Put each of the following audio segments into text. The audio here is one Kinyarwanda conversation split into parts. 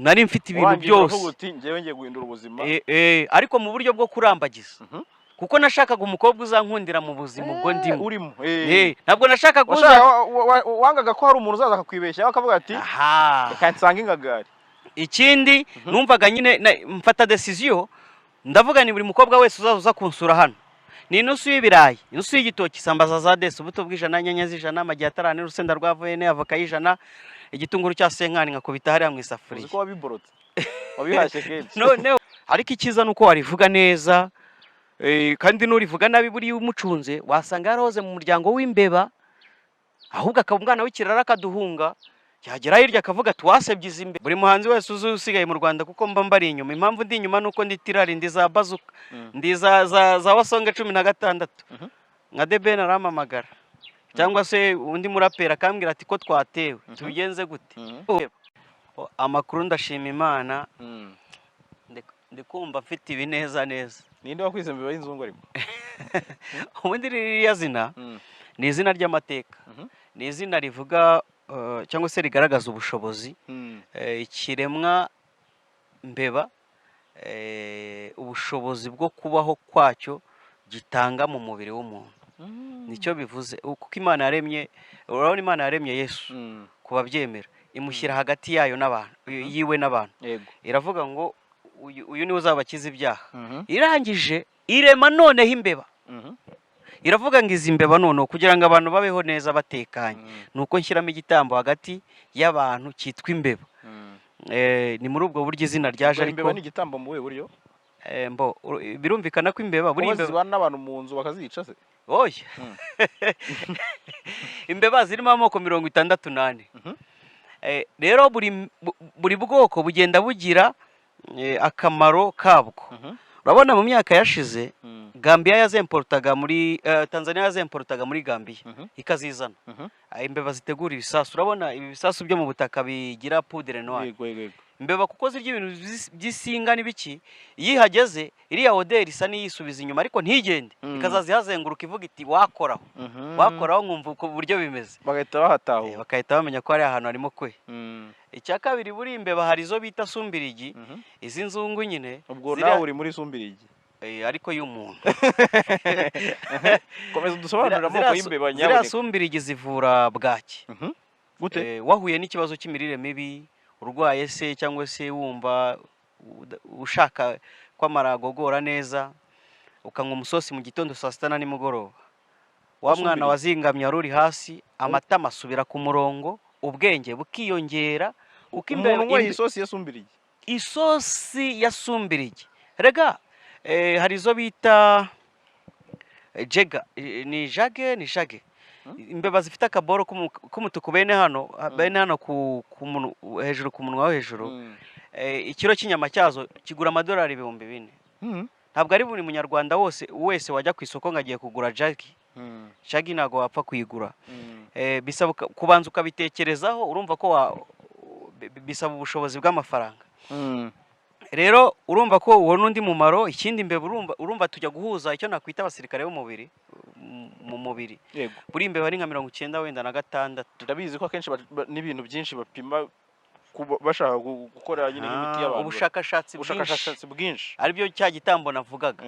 Nari mfite ibintu Urangije byose. uravuga uti: "Njyewe ngiye guhindura ubuzima." Ariko mu buryo bwo kurambagiza, kuko nashakaga umukobwa uzankundira mu buzima ubwo ndimo. Urimo. Ntabwo nashakaga uza Wangaga ko hari umuntu uzaza akakwibeshyaho akavuga ati: Aha. "Reka nsange ingagari." Ikindi, numvaga nyine mfata decision, ndavuga ni buri mukobwa wese uzaza uza kunsura hano ni inusu y'ibirayi, inusu y'igitoki, isambaza za desi, ubuto bw'ijana, inyanya z'ijana, amagi atarane, urusenda rwa vene, avoka y'ijana, igitunguru cya senkani, nkakubita hariya mu Uzi isafuriya. ko wabiborotse, wabihashye kenshi. Noneho ariko icyiza ni uko warivuga neza, kandi n'urivuga nabi buriya umucunze wasanga yarahoze mu muryango w'imbeba, ahubwo akaba umwana w'ikirara akaduhunga, yagera hirya akavuga ati: "Wasebye izi imbeba." Buri muhanzi wese uzi usigaye mu Rwanda, kuko mba mbari inyuma. Impamvu ndi inyuma ni uko ndi tirari, ndi za bazuka, ndi za wasonga 16. Nka The Ben arampamagara cyangwa se undi muraperi akambwira ati: "Ko twatewe, tubigenze gute?" Amakuru, ndashima Imana. Ndi kumva mfite ibineza neza. Ninde wakwise imbeba y'inzungu ariko? Ubundi ririya zina ni izina ry'amateka, ni izina rivuga cyangwa se rigaragaza ubushobozi ikiremwa mbeba, ubushobozi bwo kubaho kwacyo gitanga mu mubiri w'umuntu. Nicyo bivuze, kuko Imana yaremye, urabona Imana yaremye Yesu, ku babyemera, imushyira hagati yayo n'abantu, yiwe n'abantu. Iravuga ngo uyu niwe uzabakiza ibyaha. Irangije irema noneho imbeba. Iravuga ngo izi mbeba noneho, kugira ngo abantu babeho neza batekanye, ni uko nshyiramo igitambo hagati y'abantu cyitwa imbeba. Ni muri ubwo buryo izina ryaje. Ubwo Ariko imbeba ni igitambo mu buhe buryo? Mbo birumvikana ko imbeba buri Kuba imbeba zibana n'abantu mu nzu bakazica se? Oya. Imbeba zirimo amoko 64. Rero buri bwoko bugenda bugira akamaro kabwo. Urabona mu myaka yashize, Gambia yazemporutaga muri Tanzania yazemporutaga muri Gambia, ikazizana. Imbeba zitegura ibisasu. Urabona ibi bisasu byo mu butaka bigira poudre noire? Yego yego yego Imbeba, kuko zirya ibintu by'isinga n'ibiki, iyo ihageze iriya odeur isa n'iyisubiza inyuma, ariko ntigende. Ikazaza ihazenguruka ivuga iti: "Wakoraho, wakoraho nkumva uko buryo bimeze." Bagahita bahatahura. Bagahita bamenya ko hari ahantu harimo kwe. Icya kabiri, buri imbeba hari izo bita sumbirigi, izi nzungu nyine. Ubwo nawe uri muri sumbirigi? Ariko y'umuntu. Komeza udusobanurire amoko y'imbeba, Ziriya nyabuneka. sumbirigi zivura bwaki. Gute? Wahuye n'ikibazo cy'imirire mibi, urwaye se cyangwa se wumva ushaka ko amara agogora neza, ukanywa umusosi mu gitondo, saa sita na nimugoroba, wa mwana Sumbirigi. wazingamye wari uri hasi, amatama asubira ku murongo, ubwenge bukiyongera, kuko Umuntu unyweye isosi ya sumbirigi? Isosi ya sumbirigi rega, hari izo bita jega, ni jage, ni jage, imbeba zifite akaboro k'umutuku bene hano ku hejuru, ku munwa wo hejuru. Ikiro cy'inyama cyazo kigura amadolari 4000. Ntabwo ari buri Munyarwanda wose wese wajya ku isoko ngo agiye kugura jagi. Jagi ntabwo wapfa kuyigura. Bisaba kubanza ukabitekerezaho. Urumva ko bisaba ubushobozi bw'amafaranga. Rero urumva ko uwo n'undi mumaro. Ikindi, imbeba, urumva tujya guhuza icyo nakwita abasirikare b'umubiri mu mubiri. Buri imbeba ari nka 96 wenda. Ndabizi ko akenshi n'ibintu byinshi bapima bashaka gukora nyine nk'imiti y'abantu. Ubushakashatsi bwinshi. Ubushakashatsi bwinshi. Aribyo cya gitambo navugaga.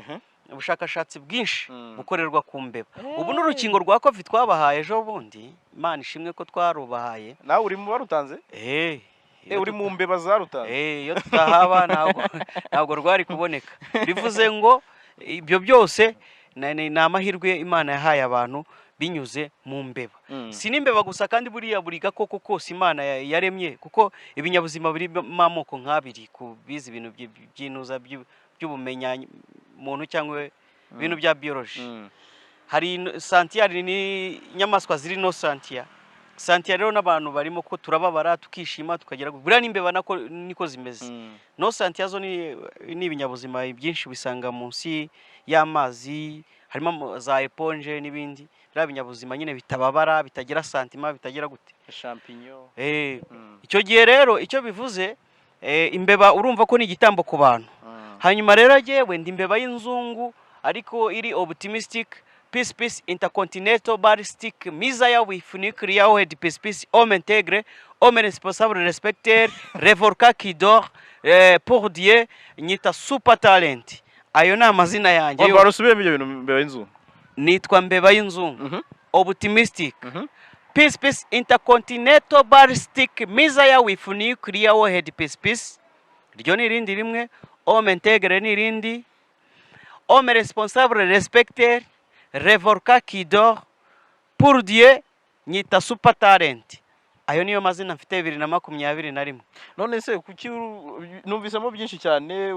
Ubushakashatsi bwinshi bukorerwa ku mbeba. Ubu n'urukingo rwa Covid twabahaye ejo bundi, Imana ishimwe ko twarubahaye. Nawe uri mu barutanze? Eh. Uri mu mbeba zarutanze? Iyo tutahaba ntabwo rwari kuboneka. Bivuze ngo ibyo byose ni amahirwe Imana yahaye abantu binyuze mu mbeba. Si n'imbeba gusa kandi, buriya buri gakoko kose Imana yaremye, kuko ibinyabuzima birimo amoko nk'abiri ku bize ibintu by'inuza by'ubumenyamuntu cyangwa ibintu bya biology. Hari sentient, hari n'inyamaswa ziri non sentient. Sentient rero n'abantu barimo, ko turababara, tukishima, tukagira buriya n'imbeba nako niko zimeze. Non sentient zo ni ibinyabuzima byinshi ubisanga munsi y'amazi, harimo za éponge n'ibindi, biriya binyabuzima nyine bitababara, bitagira sentiment, bitagira gute. Champignon. Icyo gihe rero icyo bivuze, imbeba urumva ko ni igitambo ku bantu. Hanyuma rero jyewe ndi imbeba y'inzungu ariko iri optimistic. Peace Peace Intercontinental Ballistic Missile with Nuclear Warhead, Peace Peace, Homme Intègre, Homme Responsable, Respecteur, Revolka Kidor, pour Dieu nyita Super Talent. Ayo ni amazina yanjye Wambara usubiremo ibyo bintu, Mbeba y'Inzu. Nitwa Mbeba y'Inzungu, Optimistic, Peace Peace Intercontinental Ballistic Missile with Nuclear Warhead, Peace Peace. Iryo ni irindi rimwe. Homme Intègre ni irindi. Homme Responsable, Respecteur, Revolka Kidor, pour Dieu nyita Super Talent. Ayo niyo mazina mfite 2021. None se kuki numvisemo byinshi cyane,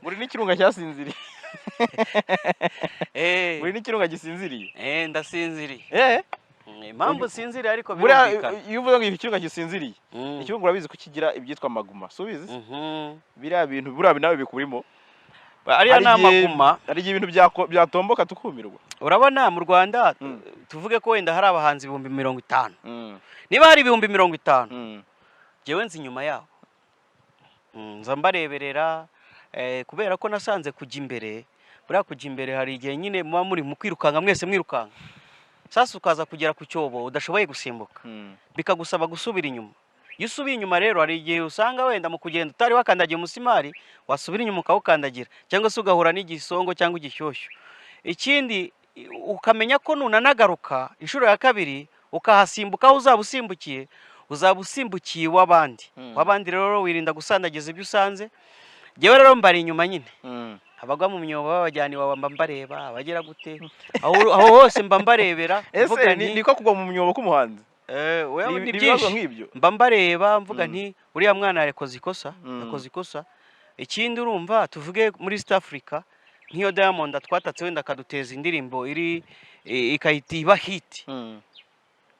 muri n'ikirunga cyasinziriye? Muri n'ikirunga gisinziriye? Eh, ndasinziriye. Impamvu sinziriye ariko Buriya birumvikana. iyo uvuze ngo ikirunga gisinziriye, ikirunga urabizi ko kigira ibyitwa maguma, si ubizi se? Mhm. Biriya bintu buriya nawe bikurimo. Ariya Hari ni igihe- amaguma. Hari igihe ibintu byatomboka tukumirwa. Urabona mu Rwanda, tuvuge ko wenda hari abahanzi 50,000. Niba hari 50,000, njyewe nzi inyuma yabo. Nza mbareberera, kubera ko nasanze kujya imbere, buriya kujya imbere hari igihe nyine muba muri mu kwirukanka, mwese mwirukanka, sasa ukaza kugera ku cyobo udashoboye gusimbuka, bikagusaba gusubira inyuma. Iyo usubiye inyuma rero, hari igihe usanga wenda mu kugenda utari wakandagiye umusimari, wasubira inyuma ukawukandagira, cyangwa se ugahura n'igisongo cyangwa igishyushyu. Ikindi, ukamenya ko nunanagaruka inshuro ya kabiri ukahasimbuka, aho uzaba usimbukiye, uzaba usimbukiye iw'abandi. W'abandi rero wirinda gusandagiza ibyo usanze. Njyewe rero mbari inyuma nyine. Abagwa mu myobo babajyana iwawa mba mbareba, abagera gute aho hose mba mbarebera, mvuga Ese nti niko kugwa mu myobo k'umuhanzi? Oya, Ni ni ni ibibazo byinshi. nk'ibyo. Mba mbareba, mvuga nti uriya mwana yakoze ikosa, yakoze ikosa. Ikindi, urumva tuvuge muri East Africa, nk'iyo Diamond twatatse wenda akaduteza indirimbo iri ikahita iba hit,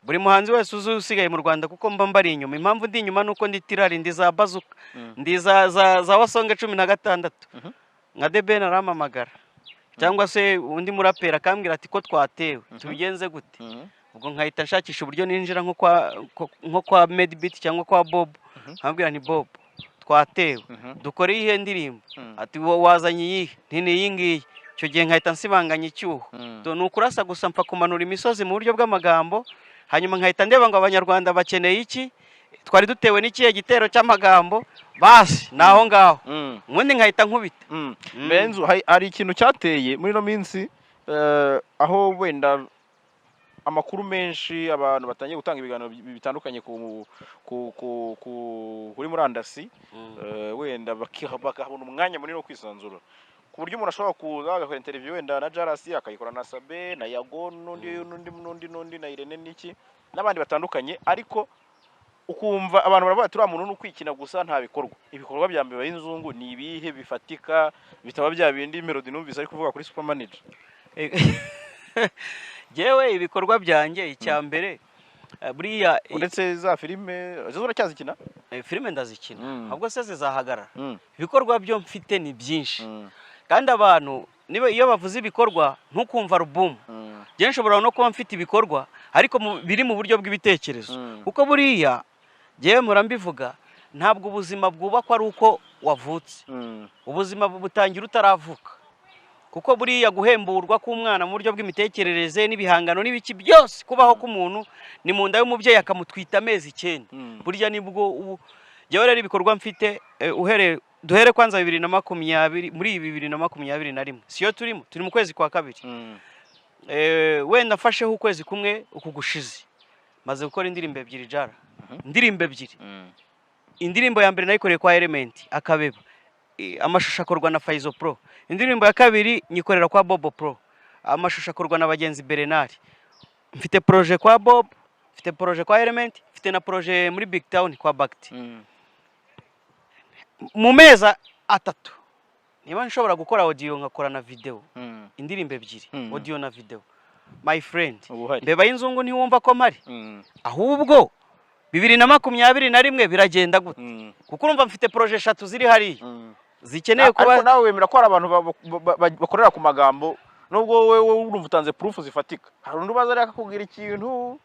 buri muhanzi wese uzi usigaye mu Rwanda, kuko mba mbari inyuma. Impamvu ndi inyuma nuko ndi tirari, ndi za bazuka, ndi za wasonge 16. Nka The Ben arampamagara, cyangwa se undi muraperi akambwira ati ko twatewe, tubigenze gute? Ubwo nkahita nshakisha uburyo ninjira nko kwa Medbeat cyangwa kwa Bob, nkabwira nti Bob, twatewe, dukore iyihe ndirimbo? Ati wazanye iyihe? Nti ni iyi ngiyi. Icyo gihe nkahita nsibanganya icyuho. Ni ukurasa gusa, mpfa kumanura imisozi mu buryo bw'amagambo, hanyuma nkahita ndeba ngo abanyarwanda bakeneye iki, twari dutewe n'ikihe gitero cy'amagambo, basi ni aho ngaho, ubundi nkahita nkubita. Benzo, hari ikintu cyateye muri ino minsi, aho wenda amakuru menshi, abantu batangiye gutanga ibiganiro bitandukanye ku, ku, ku, kuri murandasi, wenda bakahabona umwanya munini wo kwisanzura, ku buryo umuntu ashobora kuza agakora interview wenda na Jarasi, akayikora na Sabe na Yago n'undi n'undi n'undi n'undi na Irene n'iki n'abandi batandukanye, ariko ukumva abantu baravuga ati uriya muntu ni ukwikina gusa, nta bikorwa. Ibikorwa bya Mbeba y'Inzungu ni ibihe bifatika, bitaba bya bindi Melody numvise ari kuvuga kuri Super Manager? Jewe ibikorwa byanjye, icya mbere, buriya Uretse za filime zo uracyazikina? Filime ndazikina. Ahubwo se zizahagarara? Ibikorwa byo mfite ni byinshi. Kandi abantu niba iyo bavuze ibikorwa ntukumva alubumu. Njye nshobora no kuba mfite ibikorwa, ariko biri mu buryo bw'ibitekerezo. Kuko buriya njyewe mpora mbivuga, ntabwo ubuzima bwubakwa ari uko wavutse. Ubuzima butangira utaravuka, kuko buriya guhemburwa k'umwana mu buryo bw'imitekerereze n'ibihangano n'ibiki byose, kubaho k'umuntu ni mu nda y'umubyeyi akamutwita amezi 9. Burya nibwo ubu njyewe rero ibikorwa mfite, uhereye, duhere kwanza 2020, muri iyi 2021 siyo turimo, turi mu kwezi kwa kabiri. Wenda mfasheho ukwezi kumwe uku gushize, maze gukora indirimbo ebyiri jara, indirimbo ebyiri. Indirimbo ya mbere nayikoreye kwa Element Akabeba, amashusho akorwa na Faizo Pro. Indirimbo ya kabiri nyikorera kwa Bobo Pro, amashusho akorwa na bagenzi Bernard. Mfite projet kwa Bob, mfite projet kwa Element, mfite na projet muri Big Town kwa Bakti. Mu mezi 3 niba nshobora gukora audio nkakora na video, indirimbo ebyiri, audio na video, my friend, Uba uhari. Mbeba y'Inzungu, ntiwumva ko mpari? Ahubwo 2021 biragenda gute? Kuko urumva mfite projet eshatu ziri hariya zikeneye kuba. Ariko nawe wemera ko hari abantu bakorera ku magambo, nubwo wowe urumva utanze proof zifatika, hari undi ubaza ariko akakubwira ikintu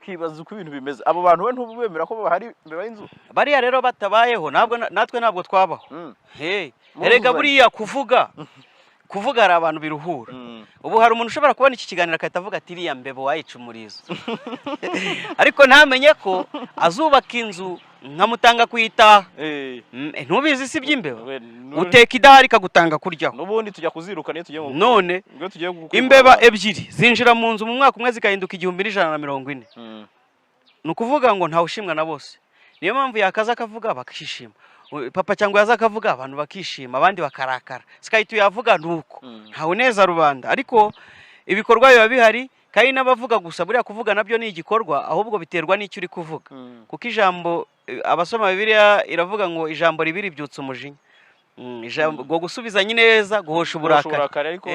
ukibaza uko ibintu bimeze. Abo bantu we ntubemera ko bahari, Mbeba y'Inzu? Bariya rero batabayeho ntabwo natwe ntabwo twabaho. Hey, Muruzuzanya. erega buriya kuvuga Kuvuga hari abantu biruhura. Ubu hari umuntu ushobora kubona iki kiganiro agahita avuga ati: "Iriya mbeba wayica umurizo," ariko ntamenye ko azubaka inzu nkamutanga kuyitaha. Ntubizi si iby'imbeba? Uteka idahari ikagutanga kuryaho. N'ubundi tujya kuzirukana iyo tugiye mu None iyo tugiye kwimura imbeba abantu. ebyiri zinjira mu nzu mu mwaka umwe zikahinduka 1140. Ni ukuvuga ngo ntawe ushimwa na bose. Niyo mpamvu yakaza akavuga bakishima, Papa cyangwa yaza akavuga abantu bakishima, abandi bakarakara. Sikahita yavuga ni uko. Ntawe uneza rubanda, ariko ibikorwa biba bihari kandi n'abavuga gusa, buriya kuvuga nabyo ni igikorwa, ahubwo biterwa n'icyo uri kuvuga. Kuko ijambo, abasoma Bibiliya iravuga ngo ijambo ribi ribyutsa umujinya. Ijambo ngo gusubizanya neza guhosha Guhosha uburakari. Uburakari, ariko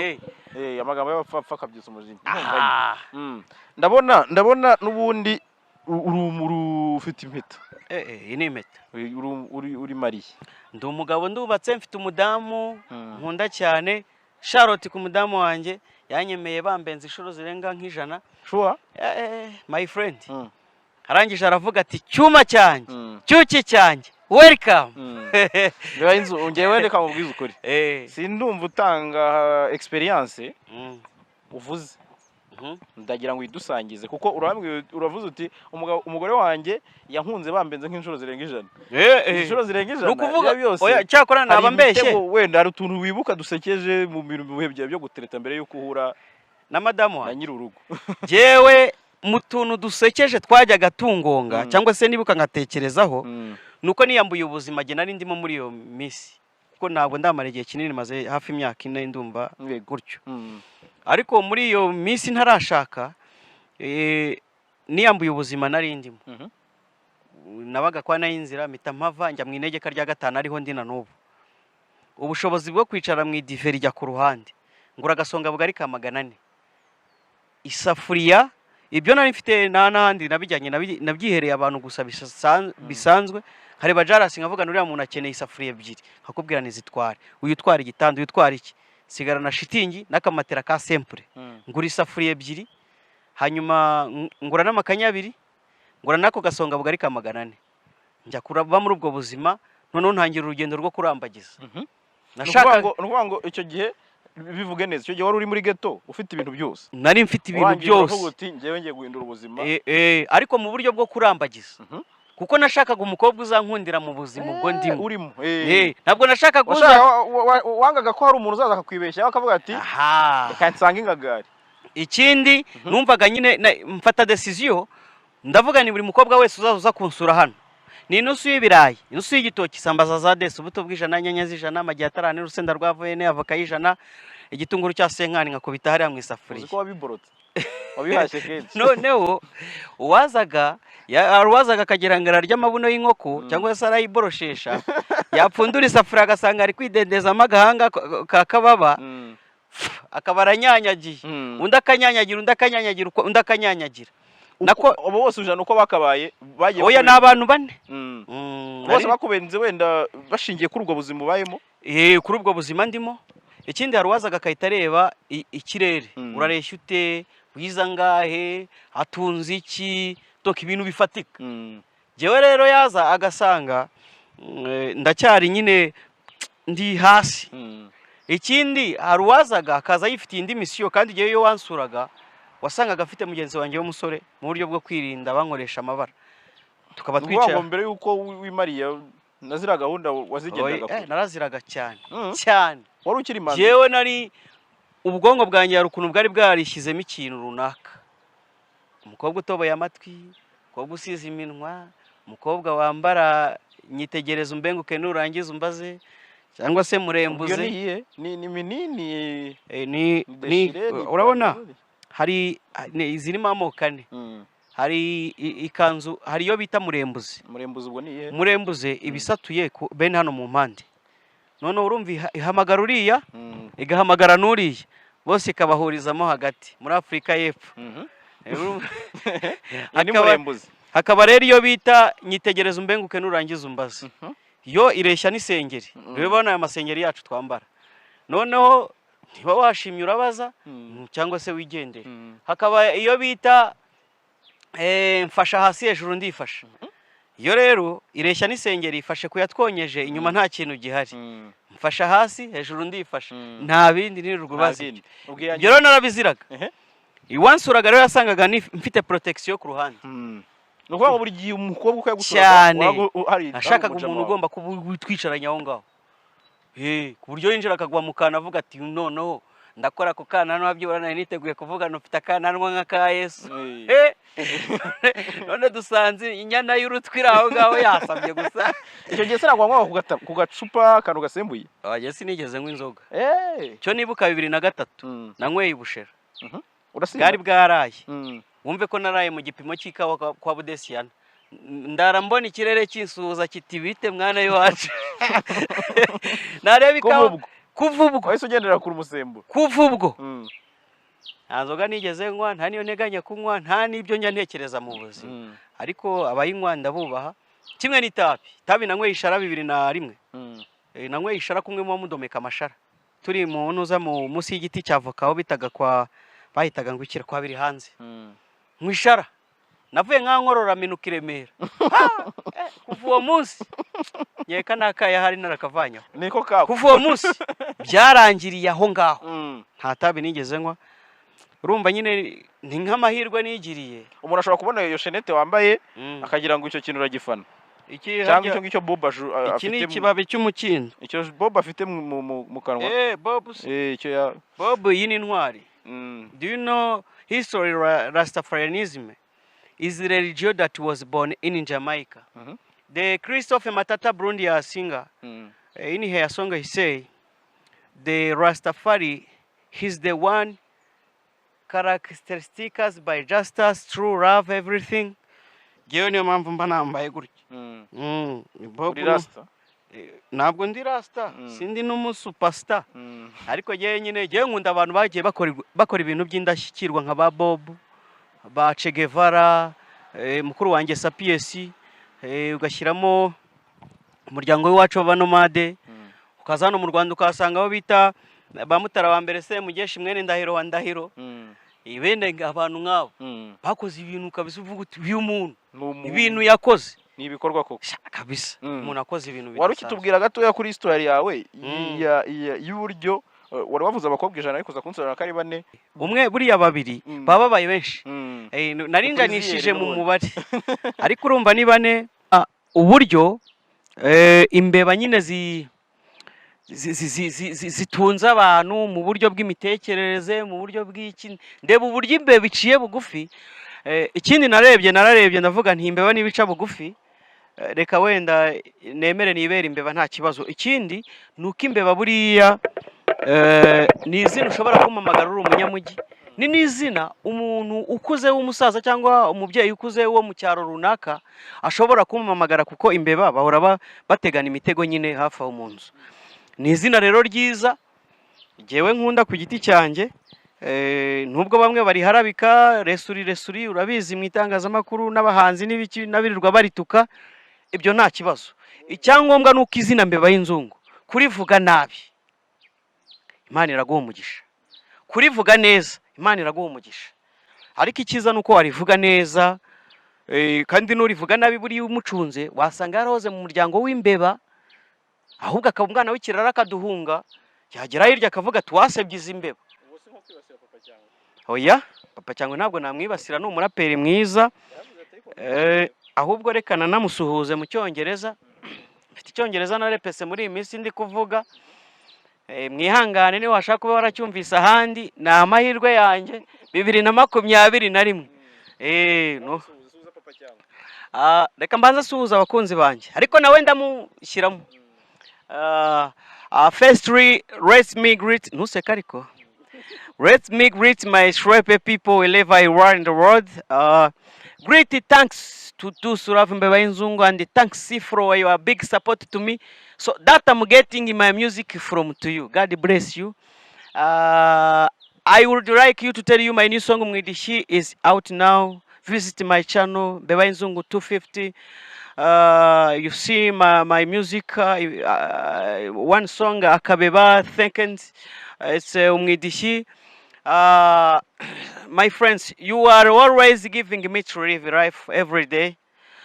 amagambo y'abapfapfa akabyutsa umujinya. Ah. Ndabona n'ubundi uri ufite impeta. Iyi ni impeta. Uri marié? Ndi umugabo, ndubatse, mfite umudamu nkunda cyane. Charlotte ku mudamu wanjye, yanyemeye bambenze inshuro zirenga nk'100. Sure? My friend, arangije aravuga ati: "Cyuma cyanjye, cyuki cyanjye, welcome." Niba inzu, ngewe reka mubwize ukuri, sindumva utanga experience uvuze. Ndagira ngo uyidusangize, kuko urambwiye, uravuze uti umugore wanjye yankunze bambenze nk'inshuro zirenga 100. Inshuro zirenga 100. Ni ukuvuga Ibyo byose oya, cyakora hari naba mbeshye. imitego, wenda hari utuntu wibuka dusekeje mu bintu, mu bihe byawe byo gutereta mbere y'uko uhura na madamu na wanjye. nyir'urugo. Jyewe mu tuntu dusekeje twajyaga tungonga, cyangwa se nibuka nkatekerezaho, nuko niyambuye ubuzima jye nari ndimo muri iyo minsi, kuko ntabwo ndamara igihe kinini, maze hafi imyaka 4 ndumva gutyo. Ariko muri iyo minsi ntarashaka, niyambuye ubuzima nari ndimo. Nabaga kwa Nayinzira, mpita mpava njya mu inegeka rya gatanu, ariho ndi na n'ubu. Ubushobozi bwo kwicara mu idive rijya ku ruhande, ngura agasonga bugari ka 400, isafuriya. Ibyo nari mfite nta n'ahandi nabijyanye, nabyihereye abantu gusa bisanzwe. Nkareba jarasi nkavuga uriya muntu akeneye isafuriya ebyiri, nkakubwira ntizitware, uyu utwara igitanda, uyu utwara iki, nsigarana shitingi n'akamatera ka simple. Ngura isafuriya ebyiri, hanyuma ngura n'amakanya abiri, ngura n'ako gasonga bugari ka 400, njya kuraba muri ubwo buzima. Noneho ntangira urugendo rwo kurambagiza. Ni ukuvuga Nashaka ngo icyo gihe, bivuge neza, icyo gihe wari uri muri ghetto ufite ibintu byose? Nari mfite ibintu Urangije uravuga byose. uti: "Njyewe ngiye guhindura ubuzima." Ariko mu buryo bwo kurambagiza, kuko nashakaga umukobwa uzankundira mu buzima ubwo ndimo. Urimo. Ntabwo nashakaga uza Wangaga ko hari umuntu uzaza akakwibeshyaho akavuga ati: Aha. "Reka nsange ingagari." Ikindi numvaga nyine mfata decision, ndavuga ni buri mukobwa wese uzaza uza kunsura hano ni inusu y'ibirayi, inusu y'igitoki, isambaza za desi, ubuto bw'ijana, inyanya z'ijana, amagi atarane, urusenda rwa vene, avoka y'ijana, igitunguru cya senkani, nkakubita hariya mu Uzi isafuriya. ko wabiborotse, wabihashye kenshi. Noneho uwazaga hari uwazaga akagira ngo ararya amabuno y'inkoko cyangwa se arayiboroshesha, yapfundura isafuriya agasanga ari kwidendezamo agahanga ka kababa, akaba aranyanyagiye. Undi akanyanyagira, undi akanyanyagira, undi akanyanyagira. Nako Abo bose ujana uko bakabaye bagiye Oya, ni abantu bane. Bose bakubenze wenda bashingiye kuri ubwo buzima ubayemo. Kuri ubwo buzima ndimo. Ikindi, hari uwazaga agahita areba ikirere. Urareshya ute, wiza angahe, atunze iki, donc ibintu bifatika. Njyewe rero yaza agasanga ndacyari nyine ndi hasi. Ikindi, hari uwazaga akaza yifitiye indi mission, kandi igihe iyo wansuraga wasangaga afite mugenzi wanjye w'umusore, mu buryo bwo kwirinda bankoresha amabara, tukaba Ni ukuvuga twicaye. ngo mbere y'uko wimariye na ziriya gahunda wazigendaga Oya, kure? Naraziraga cyane cyane. Wari ukiri manzi? Jewe nari ubwonko bwanjye hari ukuntu bwari bwarishyizemo ikintu runaka: umukobwa utoboye amatwi, umukobwa usize iminwa, umukobwa wambara nyitegereza umbenguke nurangiza umbaze, cyangwa se Ubwo iyo murembuze. Ni iyihe? Ni minini? Ni ni déchiré, ni urabona ipantaro? Hari zirimo amoko ane. Hari ikanzu, hari iyo bita murembuze. Murembuzi ubwo ni iyihe? Murembuze ibisatuye bene hano mu mpande. Noneho urumva ihamagara uriya, igahamagara n'uriya, bose ikabahurizamo hagati muri Afurika y'Epfo. Iyi ni murembuzi. Hakaba rero iyo bita nyitegereza umbenguke nurangiza umbaze. Yo ireshya n'isengeri. Rero aya masengeri yacu twambara, noneho niba washimye urabaza, cyangwa se wigendere. Hakaba iyo bita mfasha hasi hejuru ndifasha. Iyo rero ireshya n'isengeri, ifashe kuyatwonyeje inyuma, nta kintu gihari. Mfasha hasi, hejuru ndifasha. Nta bindi nirirwa Nta ubaza. bindi. Ubwo iya Ibyo rero narabiziraga. Iwansuraga rero yasangaga mfite protection ku ruhande. Ni ukuvuga ngo buri gihe umukobwa uko yagusuraga Cyane. wabaga hari Nashakaga umujama umuntu wawe. ugomba kuba twicaranye aho ngaho, ku buryo yinjira akagwa mu kantu, avuga ati: "Noneho ndakora ku kananwa." Byibura nari niteguye kuvuga ngo ufite akananwa nk'aka Yesu. None dusanze inyana y'urutwi iri aho ngaho yasabye gusa. Icyo gihe se ntabwo wanywaga ku gacupa, akantu gasembuye? Oya, sinigeze nywa inzoga. Cyo nibuka 2003 nanyweye ubushera. Urasinda? Bwari bwaraye. Wumve ko naraye mu gipimo cy'ikawa kwa Budesiyana, ndara mbona ikirere kinsuhuza kiti: "Bite mwana w'iwacu?" Nareba Kuva ikawa. ubwo Kuva ubwo. Wahise ugendera kure umusemburo. Kuva ubwo nta nzoga nigeze nywa, nta n'iyo nteganya kunywa, nta n'ibyo njya ntekereza mu buzima. Ariko abayinywa ndabubaha, kimwe n'itabi. Itabi nanyweye ishara 2001. Nanyweye ishara kumwe muba mudomeka amashara, turi mu ntuza mu munsi y'igiti cya voka, aho bitaga kwa, bahitaga ngo ikira kwa biri hanze. Mu ishara navuye nka nkorora minuka i Remera. Ha! Kuva uwo munsi nkeka n'akaye ahari narakavanyeho. Niko kako. Kuva uwo munsi byarangiriye aho ngaho. Nta tabi nigeze nywa. Urumva nyine ni nk'amahirwe nigiriye. Umuntu ashobora kubona iyo chaînette wambaye akagira ngo icyo kintu uragifana Iki cyangwa icyo ngicyo Bob iki ni afite ikibabi cy'umukindo. Icyo Bob afite mu kanwa. Bob Icyo ya Bob, iyi ni intwari. Do you know history? Rastafarianism is the religion that was born in Jamaica. The Christopher Matata Burundi singer, in her song he say, the Rastafari, he's the one characteristics by justice, true love, everything. Ngewe niyo mpamvu mba nambaye gutya. Bob Uri rasta? Ntabwo ndi rasta, sindi n'umusuperstar. Ariko ngewe nyine, ngewe nkunda abantu bagiye bakora ibintu by'indashyikirwa nka ba Bob, ba Che Guevara, mukuru wanjye Sapiesi, ugashyiramo umuryango w'iwacu w'abanomade, ukaza hano mu Rwanda ukahasanga abo bita ba Mutara wa mbere Semugeshi mwene Ndahiro wa Ndahiro. Bene abantu nk'abo bakoze ibintu kabisa uvuga uti: "Uyu muntu Ni umuntu. ibintu yakoze." Ni ibikorwa koko. Sha, kabisa. Umuntu akoze ibintu Wari bidasanzwe. ukitubwira gatoya kuri histoire yawe y'uburyo wari wavuze abakobwa 100, ariko uza kunsobanurira ko ari bane. Umwe buriya, babiri baba babaye benshi. Narinjanishije mu n'ubundi. mubare, ariko urumva ni bane. Uburyo imbeba nyine zitunze abantu mu buryo bw'imitekerereze, mu buryo bw'iki, ndeba uburyo imbeba iciye bugufi. Ikindi narebye, nararebye ndavuga nti: "Imbeba niba ica bugufi, reka wenda nemere nibere imbeba, nta kibazo." Ikindi ni uko imbeba buriya ni izina ushobora kumpamagara uri umunyamujyi, ni n'izina umuntu ukuze w'umusaza cyangwa umubyeyi ukuze wo mu cyaro runaka ashobora kumpamagara, kuko imbeba bahora bategana imitego nyine hafi aho mu nzu. Ni izina rero ryiza ngewe nkunda ku giti cyanjye, nubwo bamwe bariharabika resuri resuri, urabizi, mu itangazamakuru n'abahanzi n'ibiki n'abirirwa barituka. Ibyo nta kibazo. Icyangombwa ni uko izina Mbeba y'Inzungu kurivuga nabi, Imana iraguha umugisha; kurivuga neza, Imana iraguha umugisha. Ariko icyiza ni uko warivuga neza, kandi n'urivuga nabi buriya umucunze wasanga yarahoze mu muryango w'imbeba, ahubwo akaba umwana w'ikirara, akaduhunga, yagera hirya akavuga ati: "Wasebye izi mbeba." Oya, Papa Cyangwe ntabwo namwibasira, ni umuraperi mwiza. Ahubwo reka nanamusuhuze mu Cyongereza. Mfite Icyongereza narepese muri iyi minsi ndi kuvuga. Mwihangane, niba washaka kuba waracyumvise ahandi ni amahirwe yanjye. 2021. No. Reka mbanze asuhuza abakunzi banjye, ariko nawe ndamushyiramo. Firstly, let me greet, ntuseke ariko, let me greet my Shrepe people wherever you are in the world. Great thanks to Dusurav Mbeba Y'Inzungu and thanks for your big support to me so that I'm getting my music from to you. God bless you. I would like you to tell you my new song Mwidishi is out now. Visit my channel Mbeba Y'Inzungu 250. You see my music, one song Akabeba Second, it's Umwidishi. My friends, you are always giving me to live life every day.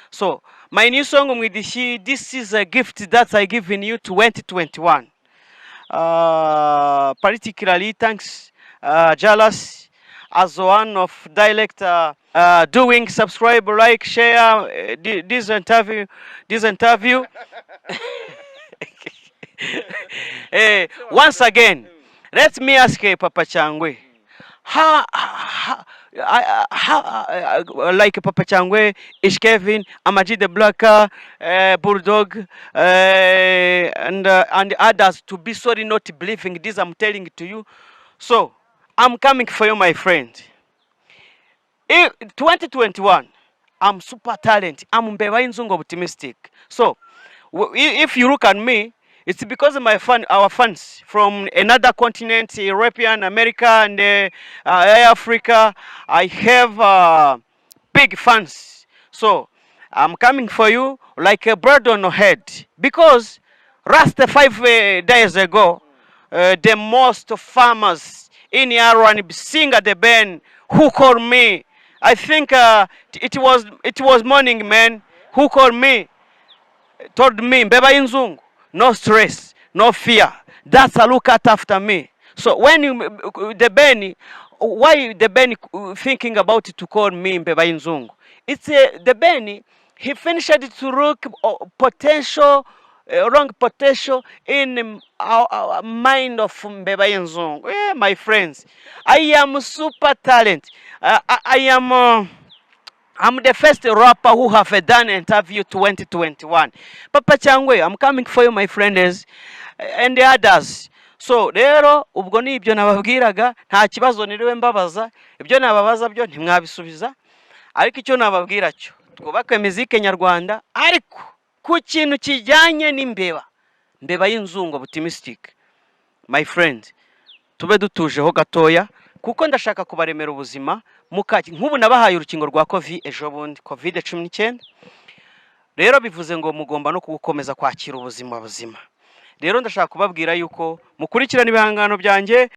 So my new song Umwidishi, this is a gift that I given you 2021. Particularly thanks Jalas as one of director doing subscribe, like, share this interview. Once again, let me ask Papa Changwe, how like Papa Changwe, Ish Kevin, Amag the Black, Bulldog, and others to be sorry not believing this I'm telling to you. So I'm coming for you, my friend. If 2021, I'm super talent. I'm Mbeba Inzungu optimistic. So if you look at me, it's because my fan, our fans from another continent, European, America, and Africa, I have big fans. So I'm coming for you like a bird on a head because last 5 days ago, the most famous in R&B singer, The Ben, who called me. I think it was morning, man, who called me, told me, "Mbeba Inzungu, no stress, no fear. That's a look at after me." So when you, The Ben, why The Ben thinking about to call me Mbeba Inzungu? It's The Ben, he finished to look potential, wrong potential in our mind of Mbeba Inzungu. Yeah, my friends, I am super talent. I am. I'm the first rapper who have done interview 2021. Papa Cyangwe, I'm coming for you, my friends, and the others. So rero ubwo ni ibyo nababwiraga, nta kibazo niriwe mbabaza, ibyo nababaza byo ntimwabisubiza, ariko icyo nababwira cyo twubake mizike nyarwanda, ariko ku kintu kijyanye n'imbeba, mbeba y'inzungu optimistic, my friend, tube dutujeho gatoya kuko ndashaka kubaremera ubuzima mukaki. Nk'ubu nabahaye urukingo rwa covid ejo bundi, COVID-19. Rero bivuze ngo mugomba no gukomeza kwakira ubuzima buzima. Rero ndashaka kubabwira yuko mukurikirana ibihangano byanjye.